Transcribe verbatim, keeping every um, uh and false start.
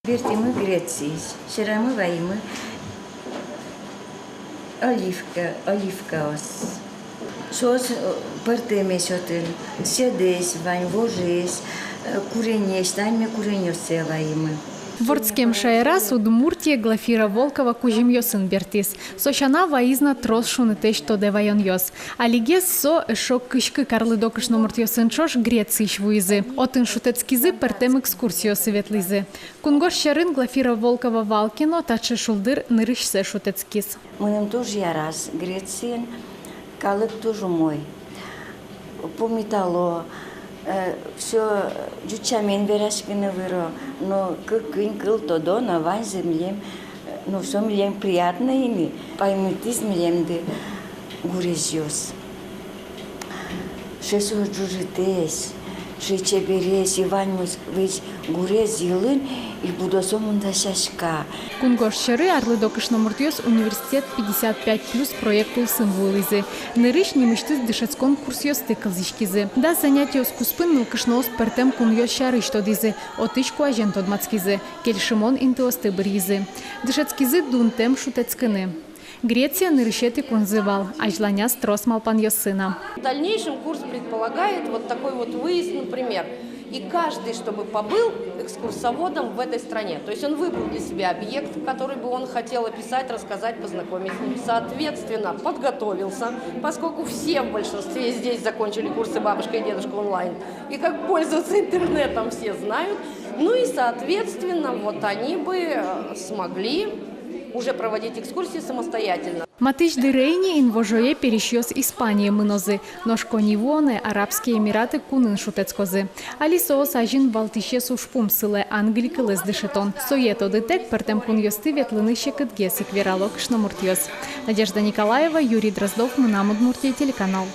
Бертӥмы Грециысь, сьӧрамы ваимы оливка, оливкаос. Соос, э, пӧртэмесь отын, сьӧдэсь вань, вожесь, э, куренесь, тани ми куреньёссэ ваимы. Вордскем шаераз Удмуртие Глафира Волкова кузьымъёсын бертӥз. Со сяна ваиз на трос шунытэсь тодэ ваёнъёс. Алигес со эшшо кызь кык арлыдо кышномуртъёсын ӵош Грециысь вуизы. Отын шутэтскизы, пӧртэм экскурсиосы ветлӥзы. Кунгож сьӧрын Глафира Волкова вал ке но, таӵе шулдыр нырысьсэ шутэтскиз. Мыным туж яраз Грециын, калык туж умой. Пумитало, э, всё ӟуч сямен вераськыны выро, но кык-куинь кыл тодо на, ваньзэ милем, э, ну, со милем приятно ини, паймытӥз милемды гурезьёс. Сыӵе со ӝужытэсь, сыӵе чебересь, и ваньмыз весь гурез йылын, и будо сомында сяська. Кунгож сьӧры арлыдо кышномуртъёс «Университет пятьдесят пять плюс» проект улсын вуылӥзы. Нырысь нимысьтыз дышетскон курсъёсты кылзӥськизы. Дас занятиос куспын нылкышноос пӧртэм кунъёс сярысь тодӥзы, отысь куазен тодматскизы, кельшымон интыосты быръизы. Дышетскизы дунтэм шутэтскыны. Греция нырысетӥ кунзы вал, азьланяз трос малпанъёссы на. В дальнейшем курс предполагает вот такой вот выезд, например. И каждый, чтобы побыл экскурсоводом в этой стране. То есть он выбрал для себя объект, который бы он хотел описать, рассказать, познакомить с ним. Соответственно, подготовился, поскольку все в большинстве здесь закончили курсы «Бабушка и дедушка» онлайн. И как пользоваться интернетом все знают. Ну и, соответственно, вот они бы, э, смогли уже проводить экскурсии самостоятельно. Матысь дыре ини инвожое пересьёс Испание мынозы, нош коньывуонэ Арабские Эмираты кунын шутэтскозы. Али соос азьын валтӥсез ужпум сылэ англи кылэз дышетон. Сое тодытэк, пӧртэм кунъёсты ветлыны секытгес ик, верало кышномуртъёс. Надежда Николаева, Юрий Дроздов, «Мынам Удмуртие» телеканал.